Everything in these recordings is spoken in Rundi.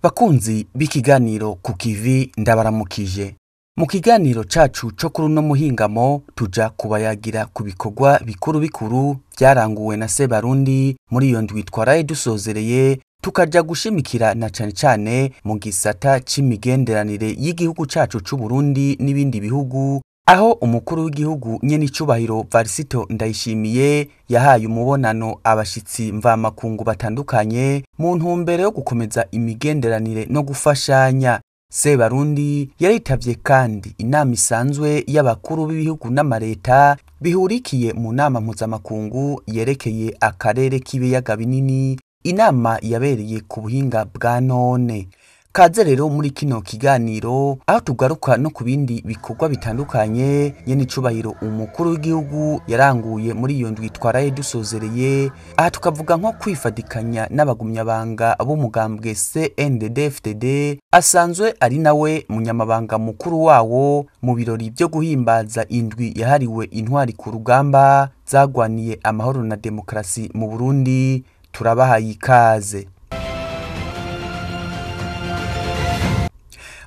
Bakunzi b'ikiganiro ku kivi, ndabaramukije. Mu kiganiro cacu co kuri uno muhingamo tuja kubayagira ku bikorwa bikuru bikuru vyaranguwe na Sebarundi muri iyo ndwi twaraye dusozereye, tukaja gushimikira na cane cane mu gisata c'imigenderanire y'igihugu cacu c'Uburundi n'ibindi bihugu, aho umukuru w'igihugu nyenicubahiro Varisito Ndayishimiye yahaye umubonano abashitsi mvamakungu batandukanye mu ntumbero yo gukomeza imigenderanire no gufashanya. Sebarundi yaritavye kandi inama isanzwe y'abakuru b'ibihugu n'amareta bihurikiye mu nama mpuzamakungu yerekeye akarere k'ibiyaga binini, inama yabereye ku buhinga bwa none. Kaze rero muri kino kiganiro aho tugaruka no ku bindi bikorwa bitandukanye nyenicubahiro umukuru w'igihugu yaranguye muri iyo ndwi twaraye dusozereye. Aha tukavuga nko kwifadikanya n'abagumyabanga b'umugambwe CNDD-FDD asanzwe ari nawe munyamabanga mukuru wawo mu birori vyo guhimbaza indwi yahariwe intwari ku rugamba zagwaniye amahoro na demokarasi mu Burundi. Turabahaye ikaze.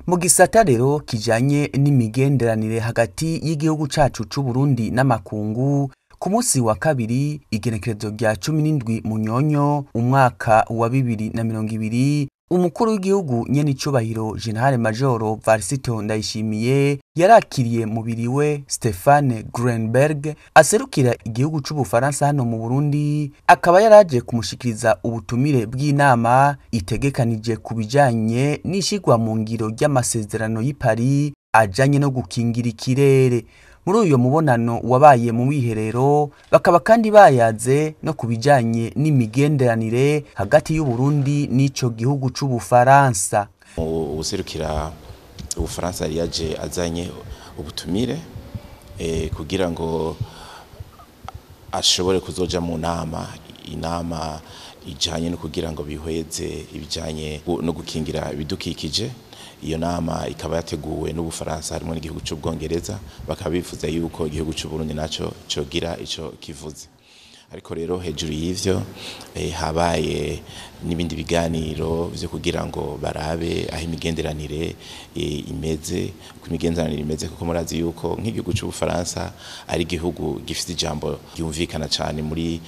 Mu gisata rero kijanye n'imigenderanire hagati y'igihugu cacu c'Uburundi n'amakungu, ku munsi wa kabiri igenekerezo rya 17 Munyonyo umwaka wa 2020, umukuru w'igihugu nyenicubahiro General Major Varisito Ndayishimiye yarakiriye mubiri we Stephane Greenberg aserukira igihugu c'Ubufaransa hano mu Burundi, akaba yaraje kumushikiriza ubutumire bw'inama itegekanije ku bijanye n'ishigwa mu ngiro ry'amasezerano y'i Paris ajanye no gukingira ikirere. Muri uyo mubonano wabaye mu mwiherero bakaba kandi bayaze no ku bijanye n'imigenderanire hagati y'Uburundi n'ico gihugu c'Ubufaransa. Uwuserukira Ubufaransa yari yaje azanye ubutumire kugira ngo ashobore kuzoja mu nama, inama ijanye no kugira ngo bihweze ibijanye no gukingira ibidukikije. Iyo nama ikaba yateguwe n'Ubufaransa harimo n'igihugu c'Ubwongereza, bakaba bifuza yuko igihugu c'Uburundi naco cogira ico kivuze. Ariko rero hejuru y'ivyo habaye n'ibindi biganiro vyo kugira ngo barabe aho imigenderanire imeze, uko imigenderanire imeze, kuko murazi yuko nk'igihugu c'Ubufaransa ari igihugu gifite ijambo ryumvikana cane muri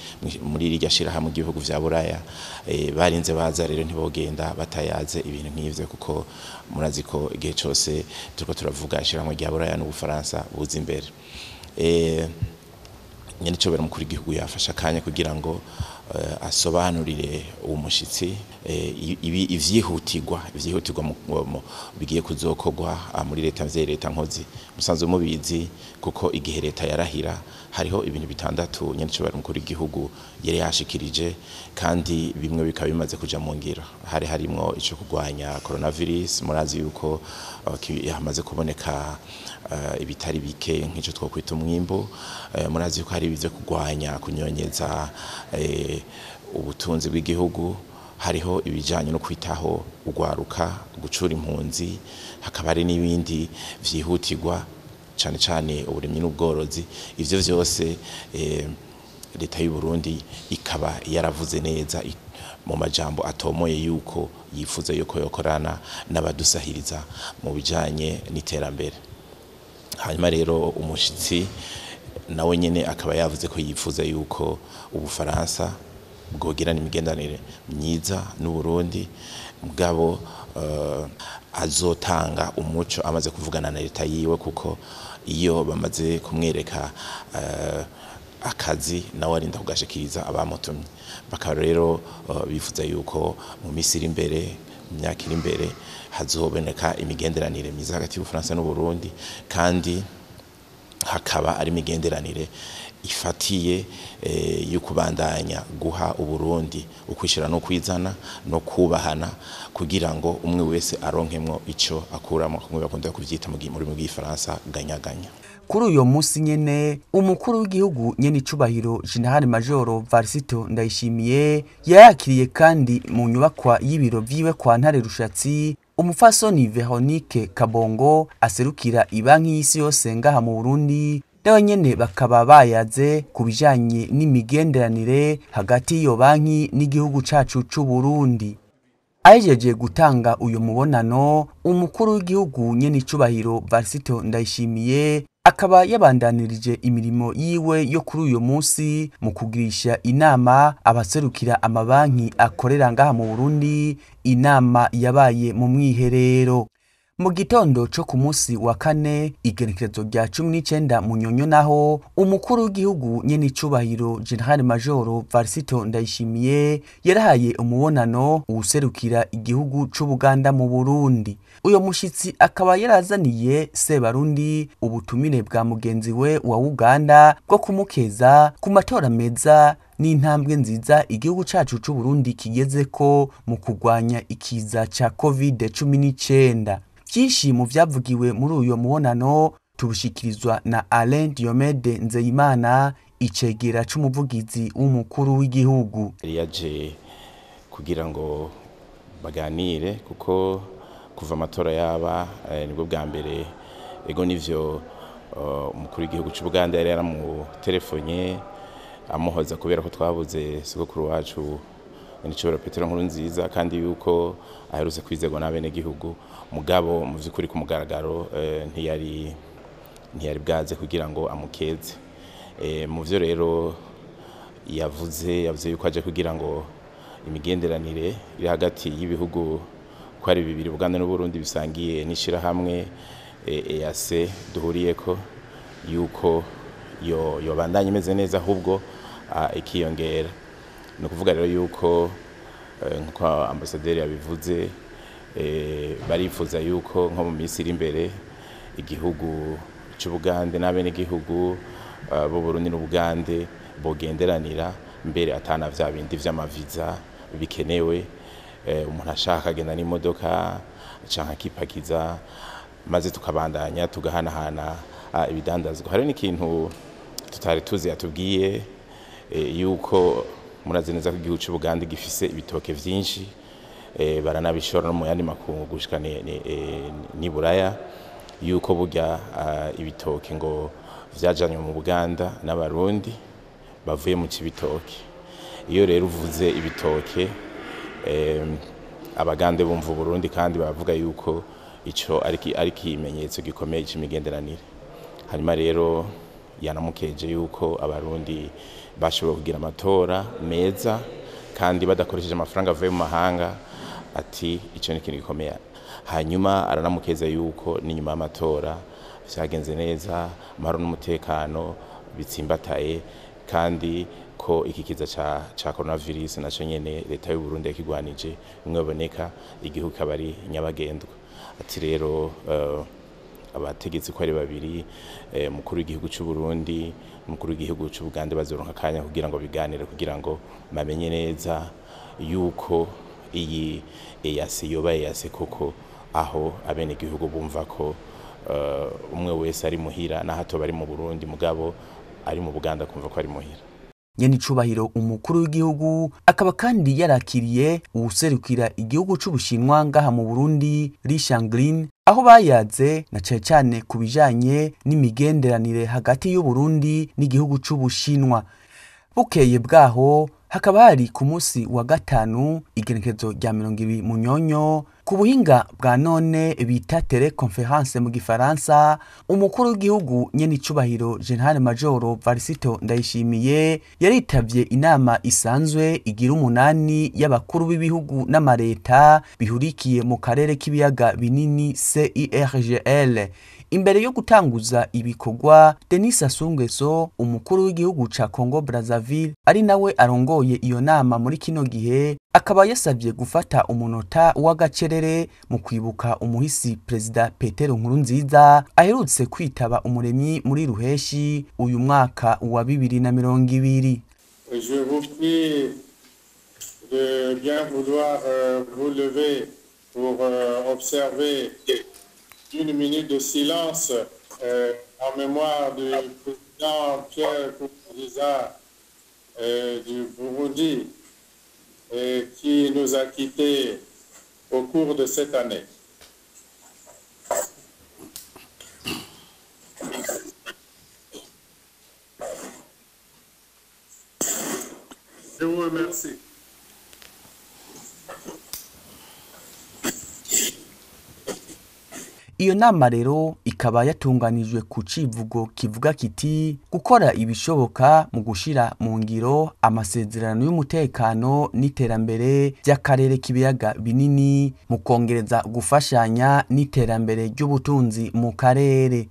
rirya shirahamwe ry'ibihugu vya Buraya. Barinze baza rero ntibogenda batayaze ibintu nk'ivyo, kuko murazi ko igihe cose turiko turavuga ishirahamwe rya Buraya n'Ubufaransa buza imbere. Nyenicubahiro mukuru w'igihugu yafashe akanya kugira ngo asobanurire uwo mushitsi ivyihutirwa bigiye kuzokorwa muri leta mvyeyi, leta nkozi. Musanzwe mubizi kuko igihe leta yarahira hariho ibintu bitandatu nyenicubahiro mukuru w'igihugu yari yashikirije, kandi bimwe bikaba bimaze kuja mu ngiro. Hari harimwo ico kurwanya coronavirus, murazi yuko hamaze kuboneka ibitari bike nk'ico twokwita umwimbu. Murazi yuko hari ibivyo kurwanya kunyonyeza ubutunzi bw'igihugu, hariho ibijanye no kwitaho ugwaruka, gucura impunzi, hakaba hari n'ibindi vyihutirwa cane cane uburimyi n'ubworozi. Ivyo vyose leta y'u Burundi ikaba yaravuze neza mu majambo atomoye yuko yifuza yuko yokorana n'abadusahiriza mu bijanye n'iterambere. Hanyuma rero umushitsi nawe nyene akaba yavuze ko yifuza yuko Ubufaransa bwogirana imigenderanire myiza n'Uburundi, mugabo azotanga umuco amaze kuvugana na leta yiwe, kuko iyo bamaze kumwereka akazi nawe arinda kugashikiriza abamutumye. Bakaba rero bifuza yuko mu misi iri imbere, mu myaka iri imbere, hazoboneka imigenderanire myiza hagati y'Ubufaransa n'Uburundi, kandi hakaba ari imigenderanire ifatiye yo kubandanya guha Uburundi ukwishira no kwizana no kubahana, kugira ngo umwe wese aronkemwo ico akuramo, kumwe bakunda kuvyita mu rurimi rw'igifaransa ganyaganya. Kuri uyo munsi nyene umukuru w'igihugu nyenicubahiro General Major Varisito Ndayishimiye yarakiriye kandi mu nyubakwa y'ibiro vyiwe kwa Ntare Rushatsi umufasoni Veronique Kabongo aserukira ibanki y'isi yose ngaha mu Burundi, nawe nyene bakaba bayaze ku bijanye n'imigenderanire hagati y'iyo banki n'igihugu cacu c'Uburundi. Ahejeje gutanga uyo mubonano, umukuru w'igihugu nyenicubahiro Varisito Ndayishimiye akaba yabandanirije imirimo yiwe yo kuri uyo munsi mu kugirisha inama abaserukira amabanki akorera ngaha mu Burundi, inama yabaye mu mwiherero. Mu gitondo co ku munsi wa kane igenekerezo rya 19 Munyonyo naho, umukuru w'igihugu nyenicubahiro General Major Varisito Ndayishimiye yarahaye umubonano uwuserukira igihugu c'Ubuganda mu Burundi. Uyo mushitsi akaba yarazaniye Sebarundi ubutumire bwa mugenzi we wa Uganda bwo kumukeza ku matora meza n'intambwe nziza igihugu cacu c'Uburundi kigezeko mu kurwanya ikiza ca COVID-19. Vyinshi mu vyavugiwe muri uyo mubonano tubishikirizwa na Alain Diomede Nzeyimana, icegera c'umuvugizi w'umukuru w'igihugu. Yaje kugira ngo baganire kuko kuva amatora yaba nibwo bwa mbere, ego nivyo umukuru w'igihugu c'Ubuganda yari yaramutelefone amuhoza kubera ko twabuze sogokuru wacu Nicobora Petero Nkurunziza, kandi yuko aherutse kwizegwa n'abenegihugu, mugabo mu vy'ukuri ku mugaragaro ntiyari bwaze kugira ngo amukeze. Mu vyo rero yavuze yuko aje kugira ngo imigenderanire iri hagati y'ibihugu ko ari bibiri, Uganda n'Uburundi, bisangiye n'ishirahamwe EAC duhuriyeko, yuko yobandanya imeze neza ahubwo ikiyongera. Ni ukuvuga rero yuko nkuko ambasaderi yabivuze, barifuza yuko nko mu minsi iri imbere igihugu c'Ubugande n'abenegihugu b'u Burundi n'Ubugande bogenderanira mbere atana vya bindi vy'amaviza bikenewe, umuntu ashaka agenda n'imodoka canke akipakiza, maze tukabandanya tugahanahana ibidandazwa. Hari n'ikintu tutari tuzi yatubwiye, yuko murazi neza ko igihugu c'Ubugande gifise ibitoke vyinshi, baranabishora no mu yandi makungu gushika ni Buraya, yuko burya ibitoke ngo vyajanywe mu Buganda n'Abarundi bavuye mu Cibitoke. Iyo rero uvuze ibitoke, Abagande bumva Burundi kandi baravuga yuko ico ari ikimenyetso gikomeye c'imigenderanire. Hanyuma rero yanamukeje yuko Abarundi bashoboye kugira amatora meza kandi badakoresheje amafaranga avuye mu mahanga, ati ico ni ikintu gikomeye. Hanyuma aranamukeza yuko n'inyuma y'amatora vyagenze neza, amahoro n'umutekano bitsimbataye, kandi ko iki kiza ca coronavirus naco nyene leta y'u Burundi yakigwanije bimwe biboneka, igihugu kikaba ari nyabagendwa. Ati rero abategetsi ko ari babiri, umukuru w'igihugu c'u Burundi umukuru w'igihugu c'Ubugande, bazoronka akanya kugira ngo biganire, kugira ngo bamenye neza yuko iyi EAC yoba EAC koko, aho abenegihugu bumva ko umwe wese ari muhira, naho atoba ari mu Burundi mugabo ari mu Buganda kumva ko ari muhira. Nyenicubahiro umukuru w'igihugu akaba kandi yarakiriye uwuserukira igihugu c'Ubushinwa ngaha mu Burundi, Li Shanglin, aho bayaze na cane cane ku bijanye n'imigenderanire hagati y'u Burundi n'igihugu c'Ubushinwa. Bukeye bwaho hakaba hari ku munsi wa gatanu igenekerezo rya 20 Munyonyo, ku buhinga bwa none bita téléconférence mu gifaransa, umukuru w'igihugu nyenicubahiro General Major Varisito Ndayishimiye yaritavye inama isanzwe igira 8 y'abakuru b'ibihugu n'amareta bihurikiye mu karere k'ibiyaga binini CIRGL. Imbere yo gutanguza ibikorwa, Denis Sassou Nguesso, umukuru w'igihugu ca Congo Brazzaville, ari nawe arongoye iyo nama muri kino gihe, akaba yasavye gufata umunota w'agacerere mu kwibuka umuhisi Perezida Petero Nkurunziza aherutse kwitaba umuremyi muri Ruheshi uyu mwaka wa 2020. Je vous prie de bien vouloir vous lever pour observer une minute de silence en mémoire du président Pierre Nkurunziza du Burundi qui nous a quittés au cours de cette année. Je vous remercie. Iyo nama rero ikaba yatunganijwe ku civugo kivuga kiti gukora ibishoboka mu gushira mu ngiro amasezerano y'umutekano n'iterambere by'akarere k'ibiyaga binini mu kongereza gufashanya n'iterambere ry'ubutunzi mu karere.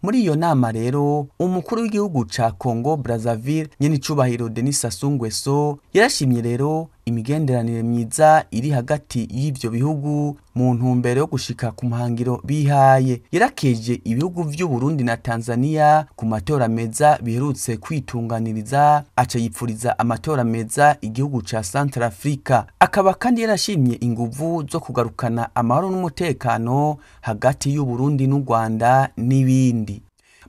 Muri iyo nama rero umukuru w'igihugu ca Congo Brazzaville nyenicubahiro Denis Sassou Nguesso yarashimye rero imigenderanire myiza iri hagati y'ivyo bihugu mu ntumbero yo gushika ku muhangiro bihaye. Yarakeje ibihugu vy'u Burundi na Tanzania ku matora meza biherutse kwitunganiriza, aca yipfuriza amatora meza igihugu ca Centrafrica. Akaba kandi yarashimye inguvu zo kugarukana amahoro n'umutekano hagati y'u Burundi n'u Rwanda n'ibindi.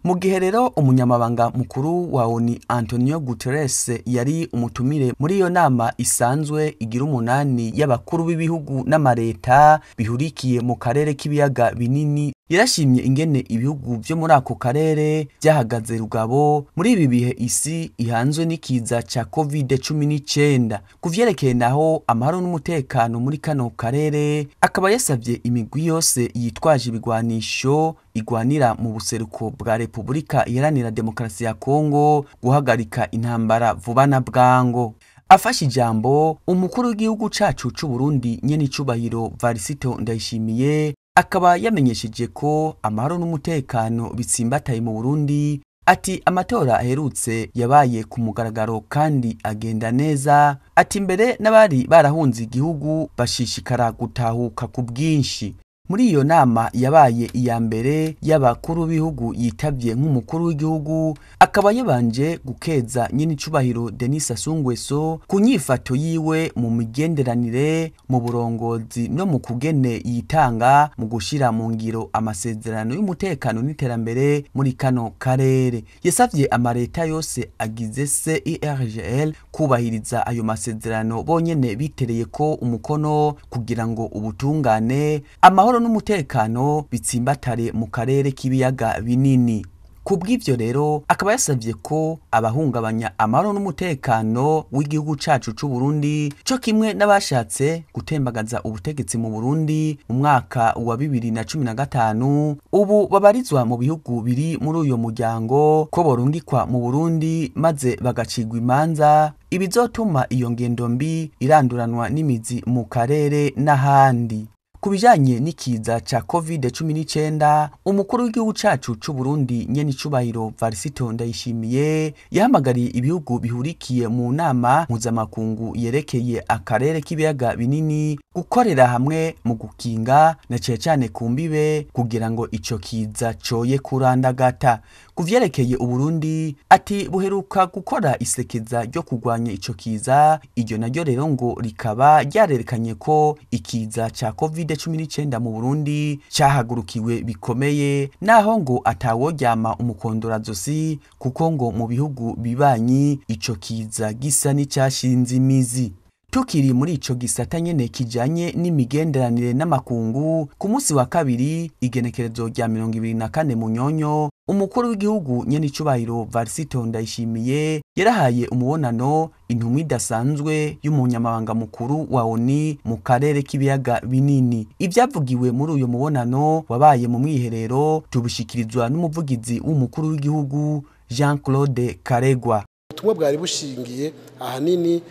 Mu gihe rero umunyamabanga mukuru wa ONU Antonio Guterres yari umutumire muri iyo nama isanzwe igira 8 y'abakuru b'ibihugu n'amareta bihurikiye mu karere k'ibiyaga binini, yarashimye ingene ibihugu vyo muri ako karere byahagaze rugabo muri ibi bihe isi ihanzwe n'ikiza ca COVID-19. Kuvyerekeye naho amahoro n'umutekano muri kano karere, akaba yasavye imigwi yose yitwaje ibigwanisho igwanira mu buseruko bwa Repubulika Iharanira Demokarasi ya Kongo guhagarika intambara vuba na bwango. Afashe ijambo umukuru w'igihugu cacu c'u Burundi nyenicubahiro Varisito Ndayishimiye akaba yamenyesheje ko amahoro n'umutekano bitsimbataye mu Burundi. Ati amatora aherutse yabaye ku mugaragaro kandi agenda neza. Ati mbere n'abari barahunze igihugu bashishikara gutahuka ku bwinshi. Muri iyo nama yabaye iya mbere y'abakuru b'ibihugu yitavye nk'umukuru w'igihugu, akaba yabanje gukeza nyenicubahiro Denis Sassou Nguesso ku nyifato yiwe mu migenderanire, mu burongozi no mu kugene yitanga mu gushira mu ngiro amasezerano y'umutekano n'iterambere muri kano karere. Yasavye amareta yose agize CIRGL kubahiriza ayo masezerano bonyene bitereye ko umukono kugira ngo ubutungane, amahoro n'umutekano bitsimbatare mu karere k'ibiyaga binini. Kubw'ivyo rero akaba yasavye ko abahungabanya amahoro n'umutekano w'igihugu cacu c'u Burundi co kimwe n'abashatse gutembagaza ubutegetsi mu Burundi mu mwaka wa 2015 ubu babarizwa mu bihugu biri muri uyo muryango ko borungikwa mu Burundi maze bagacigwa imanza, ibizotuma iyo ngendo mbi iranduranwa n'imizi mu karere n'ahandi. Kubijanye n'ikiza ca COVID-19, umukuru w'igihugu cacu c'u Burundi nyenicubahiro Varisito Ndayishimiye yahamagariye ibihugu bihurikiye mu nama mpuzamakungu yerekeye akarere k'ibiyaga binini gukorera hamwe mu gukinga na cane cane ku mbibe kugira ngo ico kiza coye kurandagata. Kuvyerekeye Uburundi, ati buheruka gukora isekeza ryo kurwanya ico kiza, iryo naryo rero ngo rikaba ryarerekanye ko ikiza ca COVID-19 mu Burundi cahagurukiwe bikomeye, naho ngo ataworyama umukondorazosi kuko ngo mu bihugu bibanyi ico kiza gisa n'icashinze imizi. Tukiri muri ico gisata nyene kijanye n'imigenderanire n'amakungu, ku munsi wa kabiri igenekerezo rya 24 Munyonyo, umukuru w'igihugu nyenicubahiro Varisito Ndayishimiye yarahaye umubonano intumwa idasanzwe y'umunyamabanga mukuru wa ONU mu karere k'ibiyaga binini. Ivyavugiwe muri uyo mubonano wabaye mu mwiherero tubishikirizwa n'umuvugizi w'umukuru w'igihugu Jean Claude Karegwa. Ubutumwa bwari bushingiye ahanini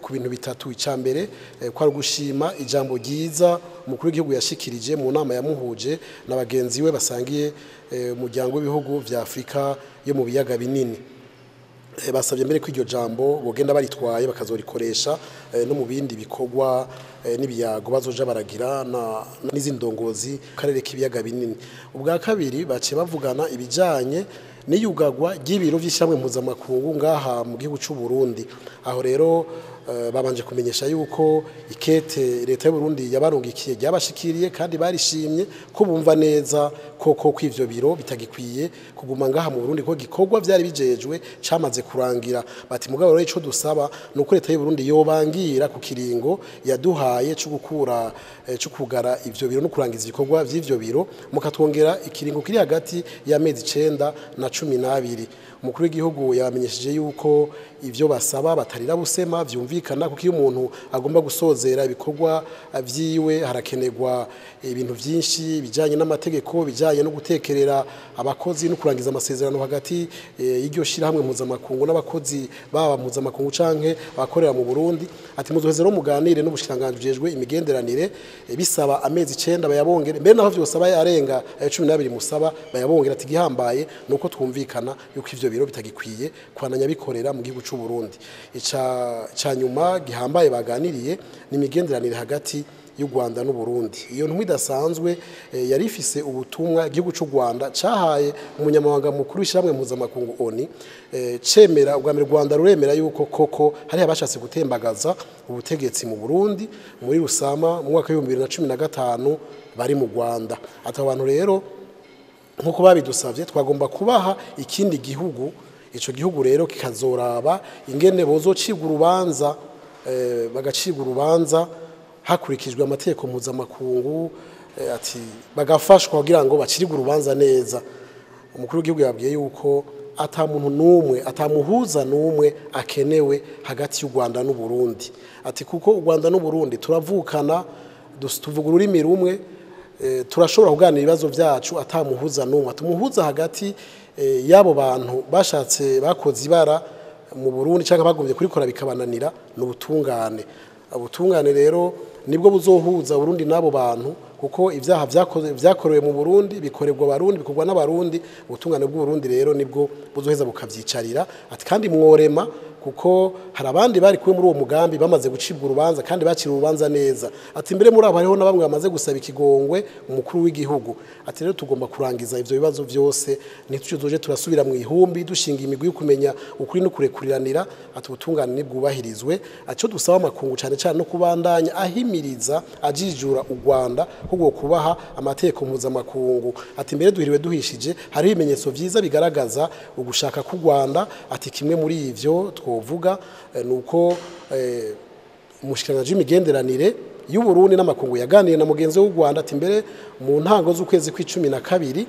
ku bintu bitatu. Icambere kwa gushima ijambo ryiza umukuru w'igihugu yashikirije mu nama yamuhuje na bagenzi we basangiye umuryango w'ibihugu vya Afrika yo mu biyaga binini. Basabye mbere ko iryo jambo bogenda baritwaye bakazorikoresha no mu bindi bikorwa n'ibiyago bazoja baragira n'izindi ndongozi karere k'ibiyaga binini. Ubwa kabiri bace bavugana ibijanye n'iyugagwa ry'ibiro vy'ishyirahamwe mpuzamakungu ngaha mu gihugu c'u Burundi. Aho rero babanje kumenyesha yuko ikete leta y'u Burundi yabarungikiye ryabashikiriye kandi barishimye ko bumva neza koko kw'ivyo biro bitagikwiye kuguma ngaha mu Burundi ko gikorwa vyari bijejwe camaze kurangira. Bati mugabo rero ico dusaba nuko leta y'u Burundi yobangira ku kiringo yaduhaye cyo gukura cyo kugara ivyo biro no kurangiza ibikorwa vy'ivyo biro, mukatwongera ikiringo kiri hagati ya mezi 9 na 12. Umukuru w'igihugu yabamenyesheje yuko ivyo basaba batarira busema vyumvikana, kuko iyo umuntu agomba gusozera ibikorwa vyiwe harakenerwa ibintu vyinshi bijanye n'amategeko, bijanye no gutekerera abakozi no kurangiza amasezerano hagati y'iryo shirahamwe mpuzamakungu n'abakozi baba mpuzamakungu canke abakorera mu Burundi. Ati muzoheze rero muganire n'ubushikiranganji bujejwe imigenderanire, bisaba amezi 9 bayabongere, mbere naho vyose abayarenga ayo 12 musaba bayabongera. Ati gihambaye nuko twumvikana yuko ivyo biro bitagikwiye kwananya bikorera mu gihugu c'u Burundi. Ica nyuma gihambaye baganiriye ni imigenderanire hagati y'u Rwanda n'u Burundi. Iyo ntumwa idasanzwe yari ifise ubutumwa igihugu c'u Rwanda cahaye umunyamabanga mukuru w'ishirahamwe mpuzamakungu ONU, cemera ubwa mbere Rwanda ruremera yuko koko hari abashatse gutembagaza ubutegetsi mu Burundi muri Rusama mu mwaka w'ibihumbi bibiri na cumi na gatanu bari mu Rwanda. Ati abantu rero nkuko babidusavye twagomba kubaha ikindi gihugu, ico gihugu rero kikazoraba ingene bozocibwa urubanza, bagacibwa urubanza hakurikijwe amategeko mpuzamakungu, ati bagafashwa kugira ngo bacirwe urubanza neza. Umukuru w'igihugu yabwiye yuko ata muntu numwe, atamuhuza numwe akenewe hagati y'u Rwanda n'u Burundi. Ati kuko u Rwanda n'u Burundi turavukana, tuvuga ururimi rumwe, turashobora kuganira ibibazo vyacu atamuhuza numwe. Tumuhuza hagati y'abo bantu bashatse bakoze ibara mu Burundi cyangwa bagombye kurikora bikabananira n'ubutungane. Ubutungane rero nibwo buzohuza Burundi n'abo bantu, kuko ivyaha vyakorewe mu Burundi bikorerwa abarundi, bikorwa n'abarundi. Ubutungane bw'u Burundi rero nibwo buzoheza bukavyicarira. Ati kandi mworema, kuko hari abandi bari kumwe muri uwo mugambi bamaze gucibwa urubanza kandi bakira urubanza neza. Ati mbere muri abo hariho na bamwe bamaze gusaba ikigongwe umukuru w'igihugu. Ati rero tugomba kurangiza ivyo bibazo vyose, ntituzoje turasubira mu ihumbi dushinga imigwi yo kumenya ukuri no kurekuriranira. Ati ubutungane nibwubahirizwe. Aco dusaba amakungu cane cane no kubandanya ahimiriza ajijura u Rwanda kubwo kubaha amategeko mpuzamakungu. Ati mbere duhiriwe duhishije, hariho ibimenyetso vyiza bigaragaza ugushaka ku Rwanda. Ati kimwe muri ivyo twovuga nuko umushikiranganji w'imigenderanire y'u Burundi n'amakungu yaganiye na mugenzi w'u Rwanda. Ati mbere mu ntango z'ukwezi kw'icumi na kabiri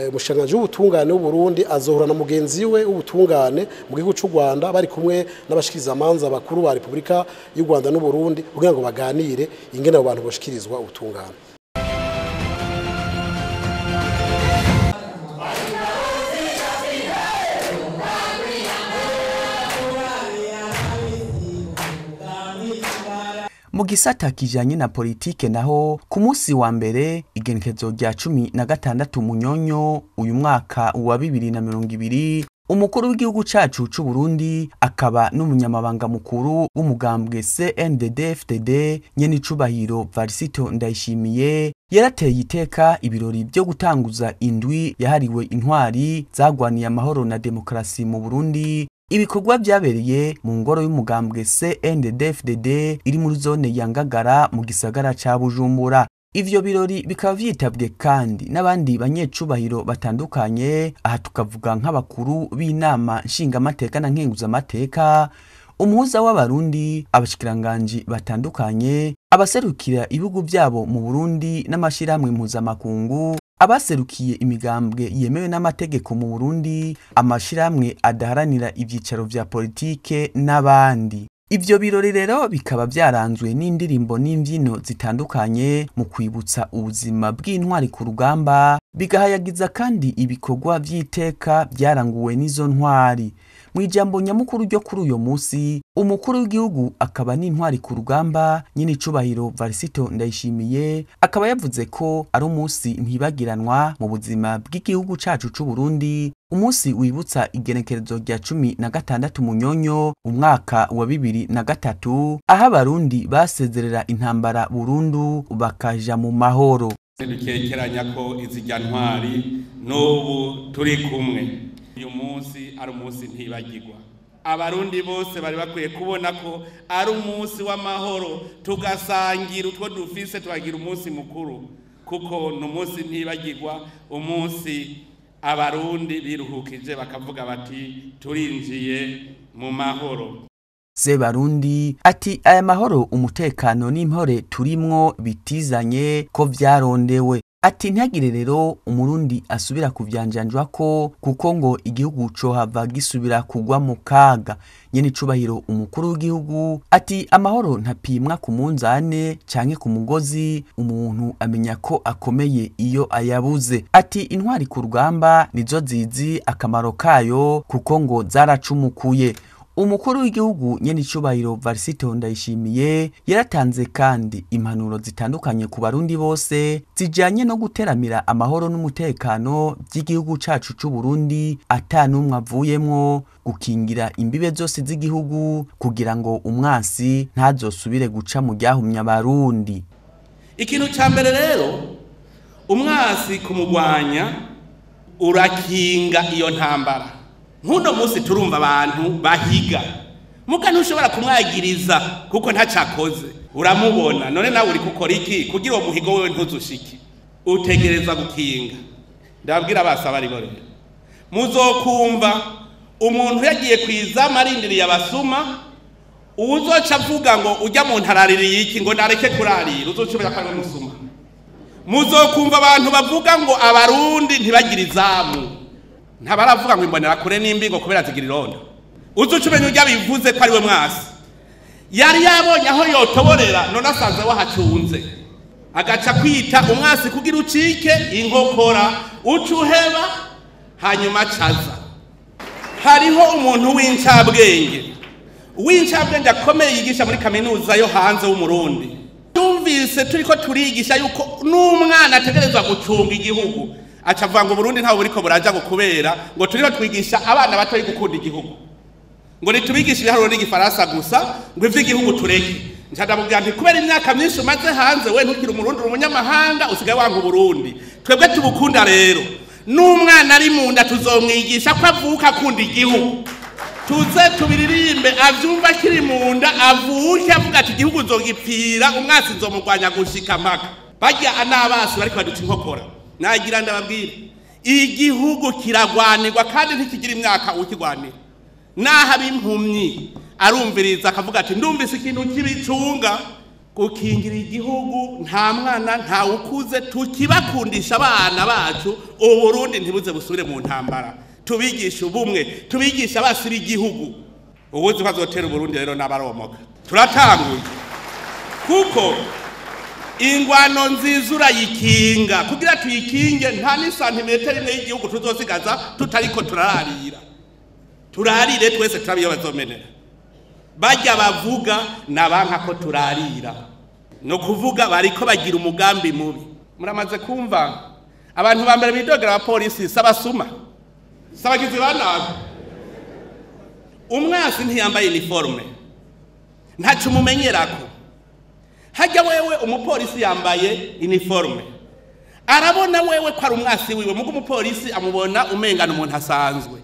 umushikiranganji w'ubutungane w'u Burundi azohura na mugenzi we w'ubutungane mu gihugu c'u Rwanda, bari kumwe n'abashikirizamanza bakuru ba Republika y'u Rwanda n'u Burundi, kugira ngo baganire ingene abo bantu boshikirizwa ubutungane. Mu gisata kijanye na politike naho, ku munsi wa mbere igenekerezo rya 16 Munyonyo uyu mwaka wa 2020, umukuru w'igihugu cacu c'u Burundi akaba n'umunyamabanga mukuru w'umugambwe CNDD-FDD nyenicubahiro Varisito Ndayishimiye yarateye iteka ibirori byo gutanguza indwi yahariwe intwari zagwaniye amahoro na demokarasi mu Burundi. Ibikorwa byabereye mu ngoro y'umugambwe CNDD-FDD iri muri zone ya Ngagara mu gisagara ca Bujumbura. Ivyo birori bikaba vyitabwe kandi n'abandi banyecubahiro batandukanye, aha tukavuga nk'abakuru b'inama nshingamateka na nkenguzamateka, umuhuza w'abarundi, abashikiranganji batandukanye, abaserukira ibihugu vyabo mu Burundi n'amashirahamwe mpuzamakungu, abaserukiye imigambwe yemewe n'amategeko mu Burundi, amashirahamwe adaharanira ivyicaro vya politike n'abandi. Ivyo birori rero bikaba vyaranzwe n'indirimbo n'imvyino zitandukanye mu kwibutsa ubuzima bw'intwari ku rugamba, bigahayagiza kandi ibikorwa vy'iteka vyaranguwe n'izo ntwari. Mu ijambo nyamukuru ryo kuri uyo munsi, umukuru w'igihugu akaba n'intwari ku rugamba nyenicubahiro Varisito Ndayishimiye akaba yavuze ko ari umunsi ntibagiranwa mu buzima bw'igihugu cacu c'u Burundi, umunsi wibutsa igenekerezo rya 16 Munyonyo umwaka wa 2003, aho abarundi basezerera intambara burundu bakaja mu mahoro. Dukekeranya ko izirya ntwari n'ubu turi kumwe. Uyu munsi ari umunsi ntibagirwa. Abarundi bose bari bakwiye kubona ko ari umunsi w'amahoro, tugasangira utwo dufise, tukagira umunsi mukuru, kuko ni umunsi ntibagirwa, umunsi abarundi biruhukije bakavuga bati turinjiye mu mahoro. Sebarundi ati aya mahoro, umutekano n'impore turimwo bitizanye ko vyarondewe. Ati ntihagire rero umurundi asubira kuvyanjanjwa ko kuko ngo igihugu cohava gisubira kugwa mu kaga. Nyene icubahiro umukuru w'igihugu ati amahoro ntapimwa ku munzane canke ku mugozi, umuntu amenya ko akomeye iyo ayabuze. Ati intwari ku rugamba nizo zizi akamaro kayo kuko ngo zaracumukuye. Umukuru w'igihugu nyene icubahiro Varisito Ndayishimiye yaratanze kandi impanuro zitandukanye ku barundi bose zijanye no guteramira amahoro n'umutekano by'igihugu cacu c'u Burundi atanumwe avuyemwo, gukingira imbibe zose z'igihugu kugira ngo umwansi ntazosubire guca mu ryahumya abarundi. Ikintu ca mbere rero umwansi kumugwanya urakinga iyo ntambara. Nkuno musi turumva abantu bahiga muga ntushobora kumwagiriza kuko ntacakoze, uramubona none nawe uri gukora iki kugira uwo muhigo wewe ntuzushike? Utegereza gukinga. Ndabwira abasaba ari rero muzokumva umuntu yagiye kwizama arindiriye abasuma, uwuzoca avuga ngo ujya mu ntaraririye iki ngo nareke kurarira, uzoca ko ari umusuma. Muzokumva abantu bavuga ngo abarundi ntibagira izamu, ntabaravuga ngo imbonera kure nimbi ngo kubera zigira irondo. Uzuca umenya urya bivuze ko ari we mwasi yari yabonye aho yotoborera none asanze wahacunze, agaca kwita umwasi kugira ucike inkokora uca uheba hanyuma acaza. Hariho umuntu w'incabwenge akomeye yigisha muri kaminuza yo hanze w'umurundi, tumvise turiko turigisha yuko n'umwana ategerezwa gucunga igihugu, aca avuga ngo Burundi ntawe buriko buraja gukubera ngo turiko twigisha abana bato gukunda igihugu, ngo nitubigishe ibiharuro n'igifaransa gusa ngo ivy'igihugu tureke. Nca ndamubwira nti kubera imyaka myinshi umaze hanze we ntukiri umurundi, uri umunyamahanga, usigaye wanga Uburundi. Twebwe tubukunda rero, n'umwana ari munda tuzomwigisha ko avuka akunda igihugu, tuze tubiririmbe avyumva akiri munda, avuke avuga ati igihugu nzogipfira, umwasi nzomugwanya gushika mpaka. Barya n'abasi bariko baduca inkokora. Nagira ndababwira igihugu kiragwanirwa kandi ntikigira imyaka ukigwanira. Naho abimpumyi arumviriza akavuga ati ndumvise ikintu kibicunga. Gukingira igihugu nta mwana nta ukuze, tukibakundisha abana bacu Uburundi ntibuze busubire mu ntambara. Tubigisha ubumwe, tubigisha abasi b'igihugu. Ubuzi ko azotera Uburundi rero n'abaromoka. Turatanguye kuko ingwano nziza urayikinga, kugira tuyikinge nta n'isantimetero imwe y'igihugu tuzosigaza tutariko turararira. Turarire twese turabiyo bazomenera. Bajya bavuga nabanka ko turarira, no kuvuga bariko bagira umugambi mubi. Muramaze kumva abantu ba mbere bidogera abapolisi sabasuma sabagizi ba nabi. Umwasi ntiyambaye uniforme, ntaco umumenyerako. Hajya wewe umupolisi yambaye uniforme, arabona wewe ko ari umwasi wiwe, mugo umupolisi amubona umengana umuntu asanzwe,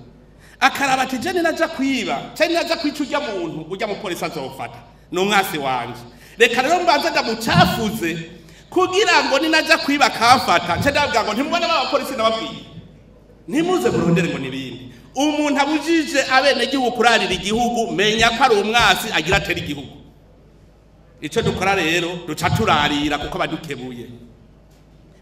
akaraba ati je ninaja kwiba cyane naja kwica urya muntu, urya mupolisi azofata ni umwasi wanje, reka rero mbanze ndamucafuze kugira ngo ninaja kwiba kamfata. Nce ndabwira ngo ntimubona abapolisi nababwiye, ntimuze murondere ngo nibindi. Umuntu abujije abenegihugu kurarira igihugu, menya ko ari umwasi agira atera igihugu. Ico dukora rero duca turarira kuko badukebuye.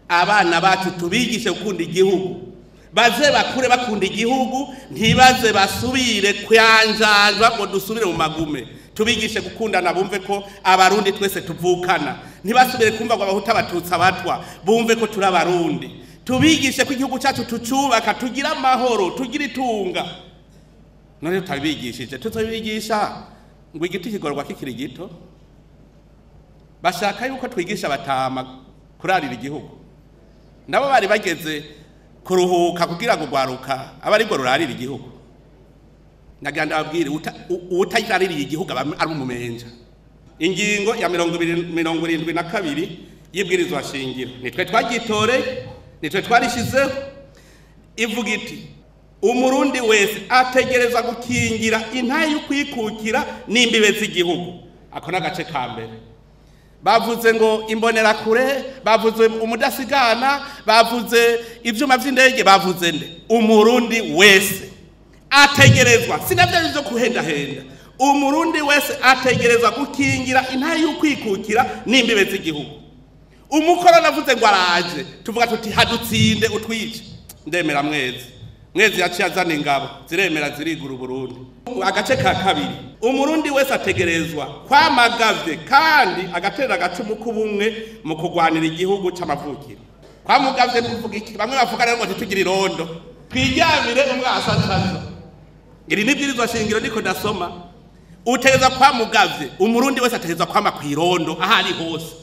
Abana bacu tubigishe gukunda igihugu, baze bakure bakunda igihugu, ntibaze basubire kwanjanjwa ngo dusubire mu magume. Tubigishe gukundana, bumve ko abarundi twese tuvukana, ntibasubire kumva ngo abahuta abatutsi abatwa, bumve ko turi abarundi. Tubigishe ko igihugu cyacu tucubaka, tugira amahoro, tugira itunga. None tutabigishije tuzobigisha ngo igiti kigorwa kikiri gito. Bashaka yuko twigisha batama kurarira igihugu, nabo bari bageze kuruhuka kugira ngo gwaruka abariko rurarira igihugu. Nagira ndababwire utaraririye igihugu ari umumenja. Ingingo ya 72 y'ibwirizwa shingiro nitwe twagitore, nitwe twarishizeho, ivuga iti umurundi wese ategereza gukingira intaye y'ukwikukira n'imbibe z'igihugu. Ako n'agace ka mbere. Bavuze ngo imbonerakure, bavuze umudasigana, bavuze ivyuma vy'indege, bavuze nde? Umurundi wese ategerezwa, sinavyo byo kuhendahenda, umurundi wese ategerezwa gukingira intaye y'ukwikukira n'imbibe z'igihugu. Umukoroni avuze ngo araje, tuvuga tuti hadutsinde utwice. Ndemera Mwezi. Mwezi yaciye azana ingabo ziremera zirigura Uburundi. Agace ka kabiri, umurundi wese ategerezwa kwamagavye kandi agatera agacumu k'ubumwe mu kugwanira igihugu c'amavukiro. Kwamugavye ni kuvuga iki? Bamwe bavuga rero ngo ntitugire irondo, twiryamire umwasa acaza. Iri ni ibwirizwa shingiro niko ndasoma. Utegerezwa kwamugavye, umurundi wese ategerezwa kwama kw'irondo aho ari hose.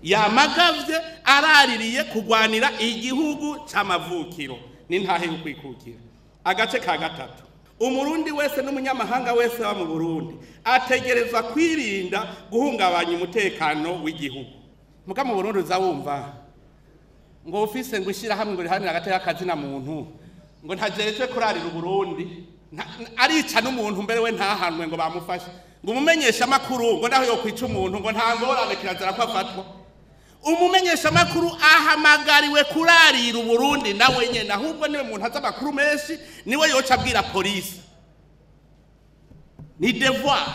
Yamagavye araririye kugwanira igihugu c'amavukiro n'intahe yo kwikukira. Agace ka gatatu, umurundi wese n'umunyamahanga wese wa mu Burundi ategerezwa kwirinda guhungabanya umutekano w'igihugu. Muga mu Burundi uzawumva ngo ufise ngo ishira hamwe ngo rihanira agateka kazina muntu ngo ntajejwe kurarira Uburundi, arica n'umuntu mbere we ntahanwe ngo bamufashe, ngo umumenyesha makuru ngo naho yokwica umuntu ngo nta ngorane kirazira ko afatwa. Umumenyesha makuru ahamagariwe kurarira Uburundi nawe nyene, ahubwo niwe muntu azi amakuru menshi, niwe yoca abwira polisi. Ni devoir.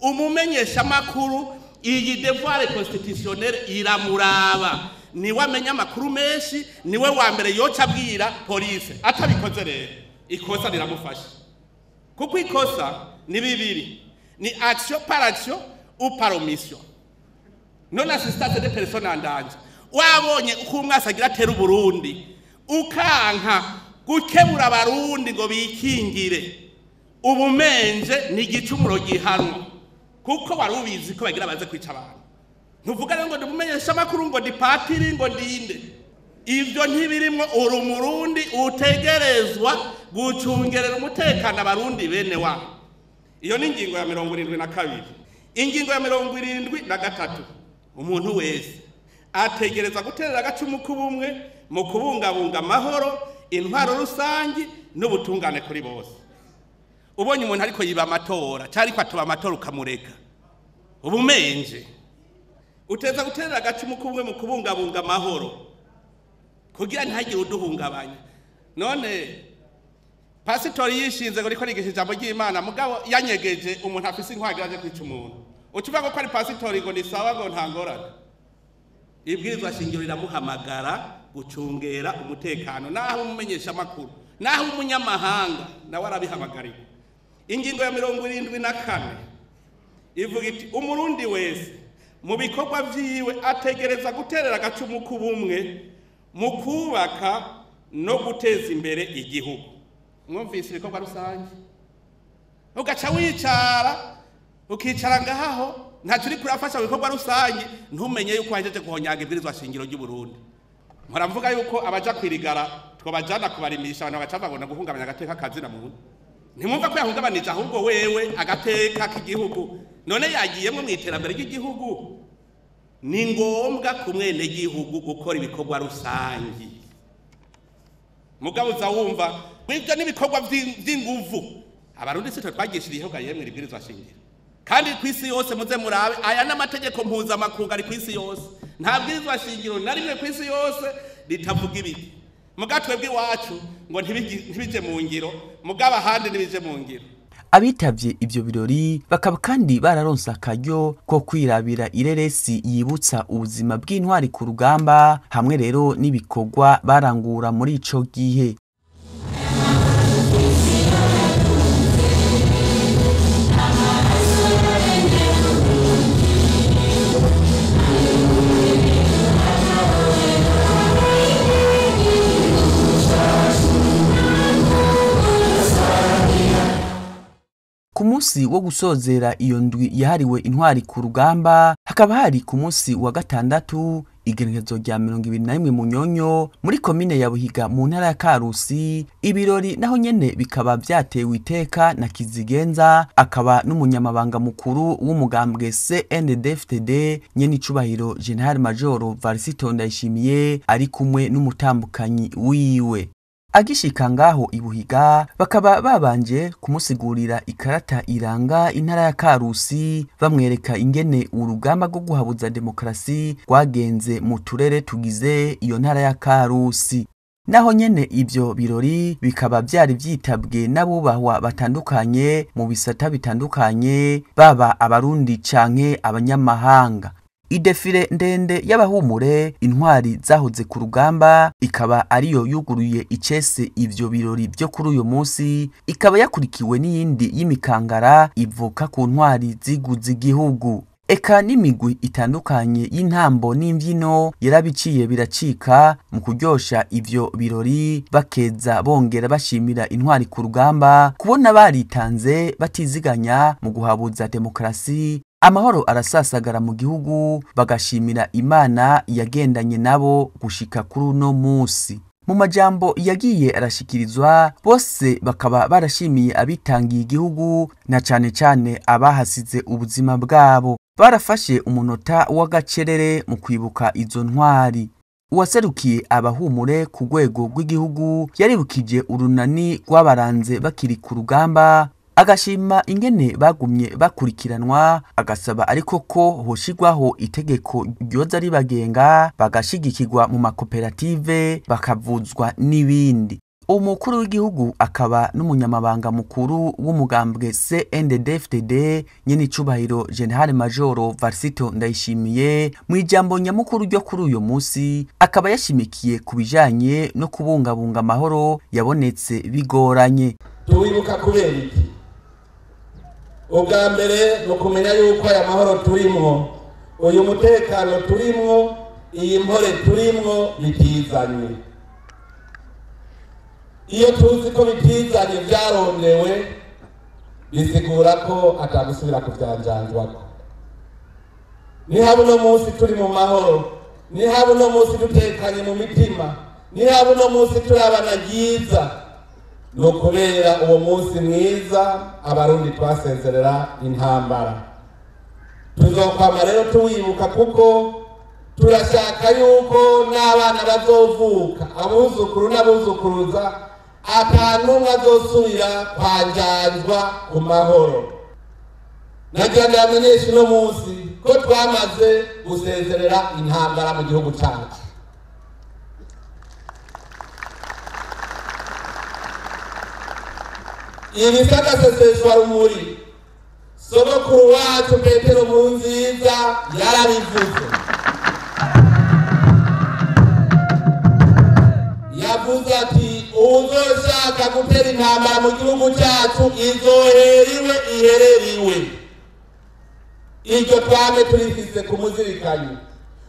Umumenyesha makuru iyi devoir constitutionnelle iramuraba, niwe amenya amakuru menshi, niwe wa mbere yoca abwira polisi. Atabikoze rero ikosa riramufasha, kuko ikosa ni bibiri, ni action par action ou par omission. Non assistance de personne en danger. Wabonye uko umwasi agira atera Uburundi, ukanka gukebura abarundi ngo bikingire, ubumenje ni igicumuro gihanwa, kuko wari ubizi ko bagira baze kwica abantu. Ntuvuga rero ngo ndumumenyesha amakuru ngo ndi patiri ngo ndinde, ivyo ntibirimwo. Uri umurundi utegerezwa gucungerera umutekano abarundi bene wabo. Iyo ni ingingo ya 72. Ingingo ya 73, umuntu wese ategereza guterera agacumu k'ubumwe mu kubungabunga amahoro, intwaro rusangi n'ubutungane kuri bose. Ubonye umuntu ariko yiba amatora cyangwa ariko atoba amatora ukamureka, ubumenje. Uteza guterera agacumu k'ubumwe mu kubungabunga amahoro kugira ntihagire uduhungabanya. None pasitori yishinze ngo ariko arigisha ijambo ry'Imana, mugabo yanyegeje umuntu afise inkwagira aje kwica umuntu, ucuvuga ko ari pasitori ngo ni sawa ngo nta ngorane. Ibwirizwa shingiro riramuhamagara gucungera umutekano, naho umumenyesha makuru, naho umunyamahanga nawe arabihamagariwe. Ingingo ya 74 ivuga iti umurundi wese mu bikorwa vyiwe ategereza guterera agacumu k'ubumwe mu kubaka no guteza imbere igihugu. Mwumvise ibikorwa rusange, ugaca wicara ukicara ngaho ntacyo uri kurafasha mu bikorwa rusange, ntumenye yuko wahejeje guhonyaga ibwirizwa shingiro ry'u Burundi. Mpora mvuga yuko abaja kwirigara twabajana kubarimisha abantu bagaca babona guhungabanya agateka kazina muntu. Ntimwumva ko yahungabanije ahubwo wewe agateka k'igihugu, none yagiyemwo mu iterambere ry'igihugu. Ni ngombwa ku mwenegihugu gukora ibikorwa rusange. Mugabo uza wumva ibyo n'ibikorwa vy'inguvu. Abarundi si twe twagishiriyeho ga yemwe ibwirizwa shingiro, kandi kw'isi yose muze murabe aya n'amategeko mpuzamakungu ari kw'isi yose. Nta bwirizwa shingiro na rimwe kw'isi yose ritavuga ibiki. Muga twebwe iwacu ngo ntibije mu ngiro, mugabo ahandi ntibije mu ngiro. Abitavye ivyo birori bakaba kandi bararonse akaryo ko kwirabira ireresi yibutsa ubuzima bw'intwari ku rugamba, hamwe rero n'ibikorwa barangura muri ico gihe. Ku munsi wo gusozera iyo ndwi yahariwe intwari ku rugamba, hakaba hari ku munsi wa gatandatu igenekerezo rya 21 Munyonyo muri komine ya Buhiga mu ntara ya Karusi. Ibirori naho nyene bikaba vyatewe iteka na Kizigenza, akaba n'umunyamabanga mukuru w'umugambwe CNDD-FDD nyene icubahiro General Major Varisito Ndayishimiye, ari kumwe n'umutambukanyi wiwe. Agishika ngaho ibuhiga bakaba babanje kumusigurira ikarata iranga intara ya Karusi, bamwereka ingene urugamba rwo guhabuza demokrasi rwagenze mu turere tugize iyo ntara ya Karusi. Naho nyene ivyo birori bikaba vyari vyitabwe n'abubahwa batandukanye mu bisata bitandukanye, baba abarundi canke abanyamahanga. Idefile ndende y'abahumure intwari zahoze ku rugamba ikaba ariyo yuguruye icese ivyo birori vyo kuri uyu munsi, ikaba yakurikiwe n'iyindi y'imikangara ivuka ku ntwari ziguze igihugu. Eka n'imigwi itandukanye y'intambo n'imvyino yarabiciye biracika mu kuryosha ivyo birori, bakeza bongera bashimira intwari ku rugamba kubona baritanze batiziganya mu guhabuza demokarasi. Amahoro arasasagara mu gihugu, bagashimira Imana yagendanye nabo gushika kuri uno munsi. Mu majambo yagiye arashikirizwa, bose bakaba barashimiye abitangiye igihugu na cane cane abahasize ubuzima bwabo. Barafashe umunota w'agacerere mu kwibuka izo ntwari. Uwaserukiye abahumure ku rwego rw'igihugu yaribukije urunani rw'abaranze bakiri ku rugamba, agashima ingene bagumye bakurikiranwa, agasaba ariko ko hoshigwaho itegeko ryoza ribagenga, bagashigikirwa mu makoperative, bakavuzwa n'ibindi. Umukuru w'igihugu akaba n'umunyamabanga mukuru w'umugambwe CNDD-FDD nyenicubahiro General Major Varisito Ndayishimiye, mu ijambo nyamukuru ryo kuri uyo munsi akaba yashimikiye ku bijanye no kubungabunga amahoro yabonetse bigoranye. Tuwibuka kubera iki? Ubwa mbere ni ukumenya yuko aya mahoro turimwo, uyu mutekano turimwo, iyi mpore turimwo bitizanye. Iyo tuzi ko bitizanye byarondewe, bisigura ko atagusubira kuvyanjanjwako. Nihaba uno munsi turi mu mahoro, nihaba uno munsi dutekanye mu mitima, nihaba uno munsi turabana ryiza, ni ukubera uwo munsi mwiza abarundi twasezerera intambara. Tuzokwama rero tuwibuka, kuko turashaka yuko n'abana bazovuka, abuzukuru n'abuzukuruza, atanumwe azosubira kwanjanjwa ku mahoro. Nagira ndamenyeshe uno munsi ko twamaze gusezerera intambara mu gihugu cyacu. Ibisakaseseshwa rumuri, sogokuru wacu Petero Nkurunziza yarabivuze. Yavuze ati uwuzoshaka gutera intambara mu gihugu cyacu izoheriwe ihereriwe. Iryo twame turifise kumuzirikanye.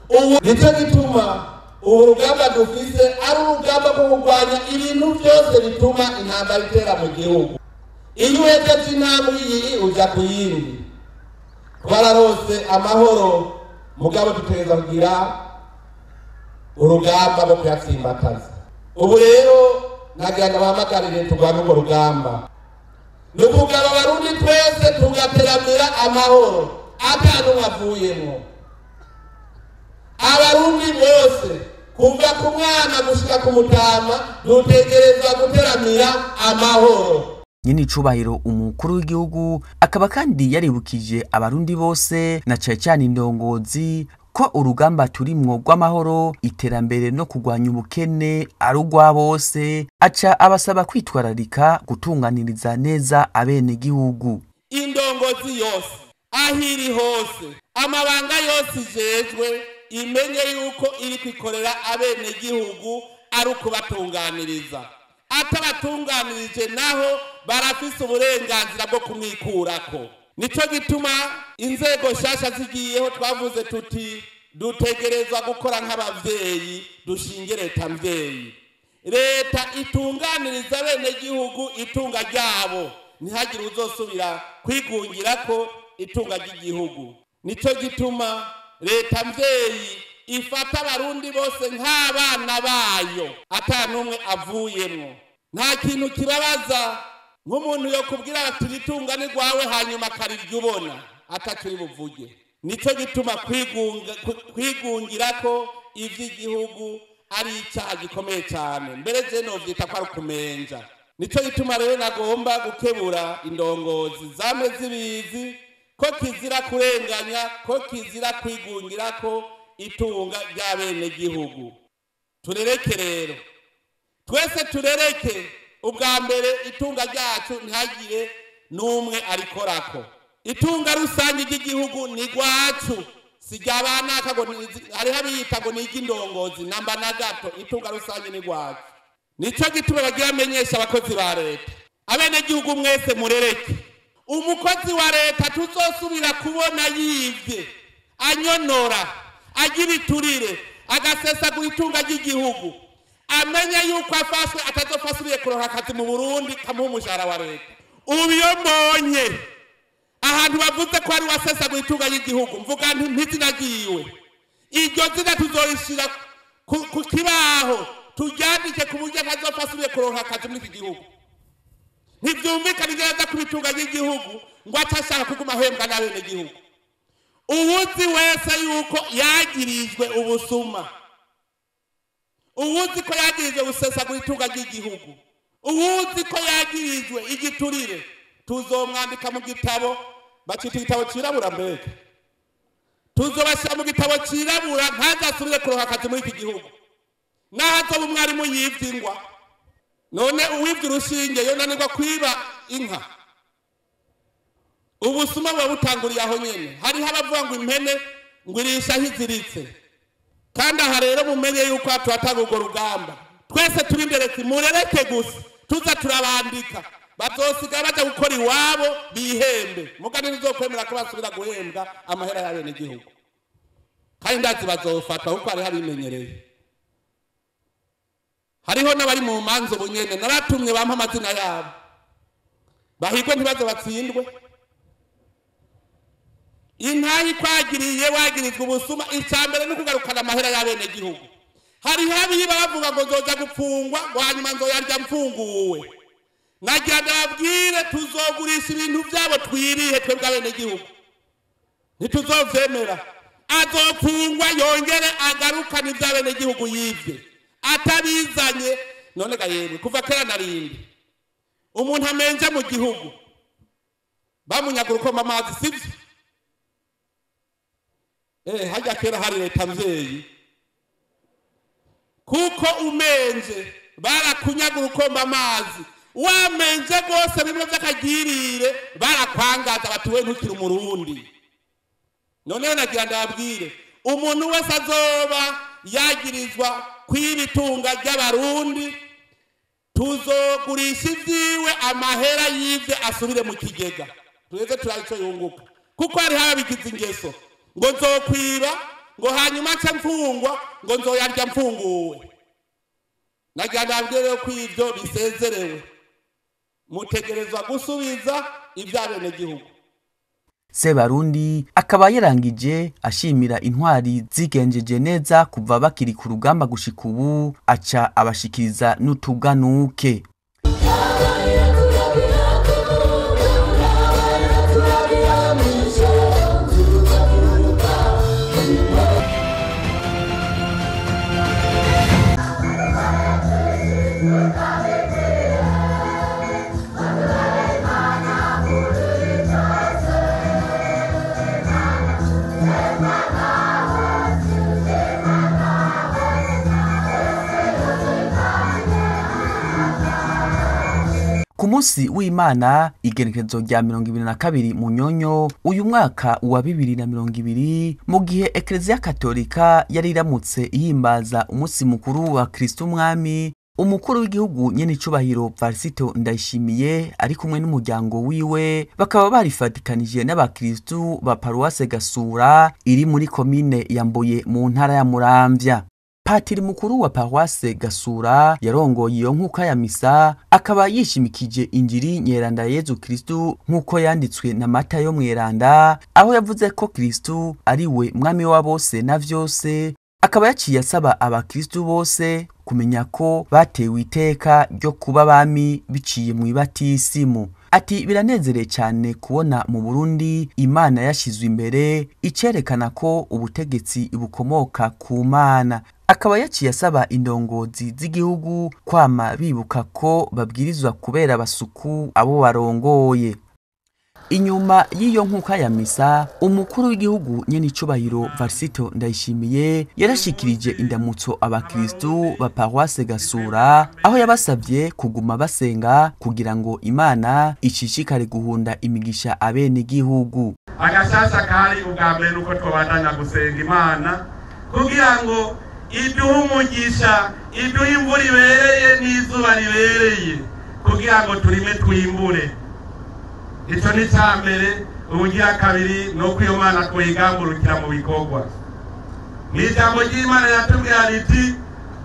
Ubu nicyo gituma ubu rugamba dufise ari urugamba rwo kurwanya ibintu byose bituma intambara itera mu gihugu. Iyo uhejeje intambwe iyi uja ku yindi. Twararose amahoro, mugabo dutegereza kugira urugamba rwo kuyatsimbataza. Ubu rero nagira ngo bahamagarire turwane urwo rugamba. Ni ukugaba abarundi twese tugateramira amahoro ata n'umwe avuyemwo. Abarundi bose kuva ku mwana gushika ku mutama dutegerezwa guteramira amahoro. Nyenicubahiro umukuru w'igihugu akaba kandi yaribukije abarundi bose na cane cane indongozi ko urugamba turimwo rw'amahoro, iterambere no kurwanya ubukene ari urwa bose, aca abasaba kwitwararika gutunganiriza neza abenegihugu. Indongozi yose aho iri hose, amabanga yose ijejwe, imenye yuko iri kwikorera abenegihugu ari ukubatunganiriza. Atabatunganirije naho barafise uburenganzira bwo kumwikurako. Nico gituma inzego nshasha zigiyeho twavuze tuti dutegerezwa gukora nk'abavyeyi, dushinge leta mvyeyi. Leta itunganiriza abenegihugu itunga ryabo, ntihagire uzosubira kwigungirako itunga ry'igihugu. Nico gituma leta mvyeyi ifata abarundi bose nk'abana bayo, ata n'umwe avuyemwo. Nta kintu kibabaza nk'umuntu yo kubwira ati itunga ni rwawe hanyuma akarirya ubona atacyo buvuge. Nico gituma kwigungirako ivy'igihugu ari icyaha gikomeye cyane, mbere je novyita ko ari ukumenja. Nico gituma rero nagomba gukebura indongozi zamwe zibizi ko kizira kurenganya, ko kizira kwigungirako itunga ry'abenegihugu. Turereke rero twese, turereke ubwa mbere itunga ryacu ntihagire n'umwe arikorako. Itunga rusange ry'igihugu ni rwacu, Si ryabanaka ngo hariho abiyita ngo ni iry'indongozi namba na gato, itunga rusange ni rwacu. Nico gituma bagira amenyesha abakozi ba leta, abenegihugu mwese murereke. Umukozi wa leta tuzosubira kubona yivye, anyonora, agira iturire, agasesagura itunga ry'igihugu, amenye yuko afashwe atazopfa asubiye kuronka akazi mu Burundi kamuha umushahara wa leta. Ubu iyo mbonye ahantu bavuze ko ari uwasesagura itunga ry'igihugu, mvuga nti ntizina ryiwe, iryo zina tuzorishira ku kibaho turyandike ku buryo atazopfa asubiye kuronka akazi muri iki gihugu. Ntivyumvikana neza ko ibitunga ry'igihugu ngo ace ashaka kuguma ahembwa n'abenegihugu. Uwuzi wese yuko yagirijwe ubusuma, uwuzi ko yagirijwe gusesagura itunga ry'igihugu, uwuzi ko yagirijwe igiturire, tuzomwandika mu gitabo, bacita igitabo cirabura mbega, tuzobashira mu gitabo cirabura ntazasubire kuronka akazi muri iki gihugu. Naho azoba umwarimu yivye ingwa, none uwivye urushinge yonanirwa kwiba inka. Ubusuma buba butanguriye aho nyene. Hariho abavuga ngo impene ngo irisha aho iziritse, kandi aha rero mumenye yuko turatanga urwo rugamba. Twese turi imbere, murereke gusa tuza turabandika, bazosiga baja gukora iwabo bihembe. Mugani ntizokwemera ko basubira guhembwa amahera y'abenegihugu, kandi ndazi bazofatwa kuko hariho abimenyereye. Hariho n'abari mu manza ubu nyene naratumye bampa amazina yabo, bahigwe ntibaze batsindwe. Intayi kwagiriye wagirizwa ubusuma, icambere ni ukugarukana amahera y'abenegihugu. Hariho abiba bavuga ngo nzoza gupfungwa ngo hanyuma nzoyarya mfunguwe. Nagira ndababwire tuzogurisha ibintu vyabo twirihe twebwe abenegihugu, ntituzovyemera. Azopfungwa yongere agarukane ivy'abenegihugu yivye atabizanye. None ga yemwe, kuva kera narindi umuntu amenje mu gihugu bamunyagura uko amazi, sivyo? Hajya kera hari leta mvyeyi, kuko umenje barakunyagura ukomba amazi, wamenje rwose bimwe vy'akagirire barakwangaza bati we ntukiri umurundi. Noneho nagira ndababwire, umuntu wese azoba yagirizwa kwiba itunga ry'abarundi, tuzogurisha ivyiwe amahera yivye asubire mu kigega, tureze turabe ico yunguka. Kuko hariho ababigize ingeso ngo nzokwiba ngo hanyuma nce mfungwa ngo nzoyarya mfunguwe. Nagira ndababwire rero ko ivyo bisezerewe, mutegerezwa gusubiza ivy'abenegihugu. Sebarundi akaba yarangije ashimira intwari zigenjeje neza kuva bakiri ku rugamba gushika ubu, aca abashikiriza n'utuganuke. Ku munsi w'Imana igenekerezo rya 22 Munyonyo uyu mwaka wa 2020, mu gihe Eklezia Katolika yari iramutse ihimbaza umunsi mukuru wa Kristo Umwami, umukuru w'igihugu nyenicubahiro Varisito Ndayishimiye ari kumwe n'umuryango wiwe bakaba barifatikanije n'abakristu ba paruwase Gasura iri muri komine ya Mbuye mu ntara ya Muramvya. Patiri mukuru wa paruwase Gasura yarongoye iyo nkuka ya misa, akaba yishimikije injiri nyeranda Yezu Kristu nkuko yanditswe na Matayo mweranda, aho yavuze ko Kristu ari we mwami wa bose na vyose. Akaba yaciye asaba abakristu bose kumenya ko batewe iteka ryo kuba bami biciye mu ibatisimu. Ati biranezereye cyane kubona mu Burundi Imana yashizwe imbere, icerekana ko ubutegetsi bukomoka ku Mana. Akaba yaciye asaba indongozi z'igihugu kwama bibuka ko babwirizwa kubera abasuku abo barongoye. Inyuma y'iyo nkuka ya misa, umukuru w'igihugu nyenicubahiro Varisito Ndayishimiye yarashikirije indamutso abakristu ba paruwase Gasura, aho yabasavye kuguma basenga kugira ngo Imana ishishikare guhunda imigisha abenegihugu. Agashasha kari ubwa mbere nuko twabandanya gusenga Imana kugira ngo iduhe umugisha, iduhe imvura ibereye n'izuba ribereye kugira ngo turime twimbure. Ico ni ca mbere. Ubugira kabiri nuko iyo Mana twigamburukira mu bikorwa. Mw'ijambo ry'Imana yatubwira riti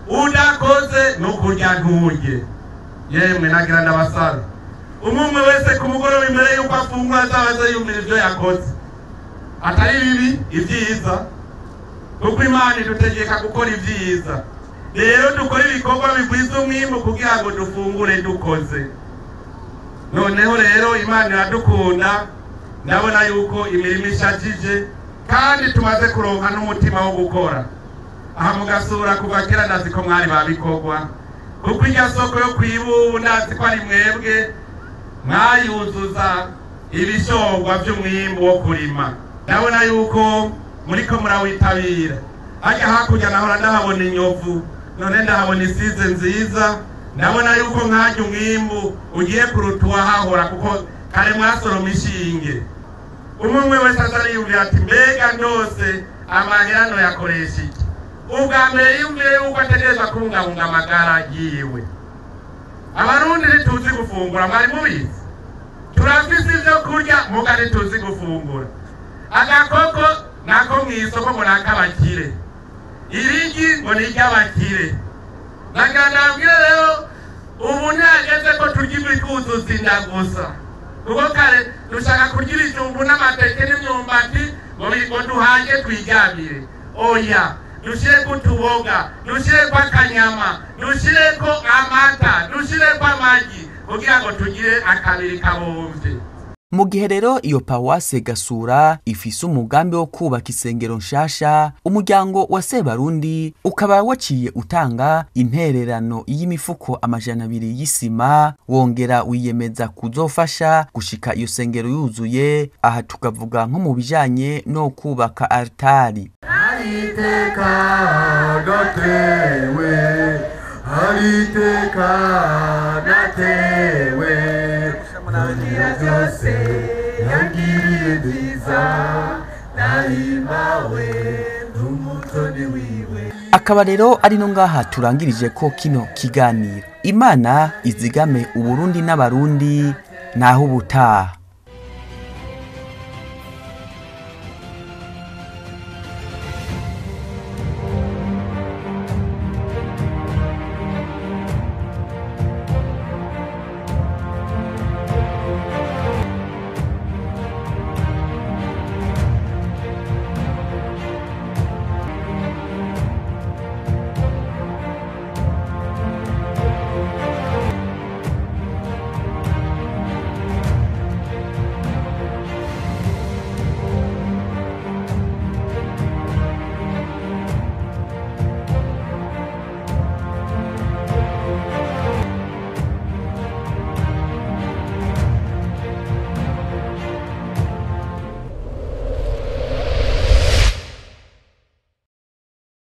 udakoze nukurya nturye. Yemwe nagira ndabasabe, umwe wese ku mugoroba imbere yuko afungura azabaze yumvira ivyo yakoze, atari bibi ivyiza, kuko Imana idutegeka gukora ivyiza. Rero dukora ibikorwa bigwiza umwimbu kugira ngo dufungure dukoze. Noneho rero Imana iradukunda, ndabona yuko imirimo ishajije kandi tumaze kuronka n'umutima wo gukora. Aha mugasura kuva kera ndazi ko mwari babikorwa, kuko irya soko yo kwibubu ndazi ko ari mwebwe mwayuzuza ibishorwa vy'umwimbu wo kurima. Ndabona yuko muriko murawitabira. Harya hakurya nahora ndahabona inyovu, none ndahabona isize nziza. Ndabona yuko nkarya umwimbu ugiye kuruta uwahahora, kuko kare mwasoroma ishinge. Umwe wese azariyumvira ati mbega ndose amahera yakoresha iki? Ubwa mbere yumviye yuko ategerezwa kubungabunga amagara yiwe. Abarundi ntituzi gufungura, mwari mubizi? Turafise ivyo kurya muga ntituzi gufungura. Agakoko nako mw'isoko ngo nak'abakire, irigi ngo ni iry'abakire. Nagira ndabwire rero ubu ntihageze ko turya ibikuzuza inda gusa, kuko kare dushaka kurya ibijumbu n'amateke n'imyumbati ngo duhange twiryamire. Oya, dushireko utuboga, dushireko akanyama, dushireko amata, dushireko amagi kugira ngo tugire akabiri kabomvye. Mu gihe rero iyo paruwase Gasura ifise umugambi wo kubaka isengero nshasha, umuryango wa Sebarundi ukaba waciye utanga intererano y'imifuko 200 y'isima, wongera wiyemeza kuzofasha gushika iyo sengero yuzuye. Aha tukavuga nko mu bijanye no kubaka altari. Ariteka natewe, ariteka natewe, ngira byose yangiriye nziza, nahimawe n'umutoni wiwe. Akaba rero ari no ngaha turangirije ko kino kiganiro. Imana izigame Uburundi n'Abarundi, naho ubutaha.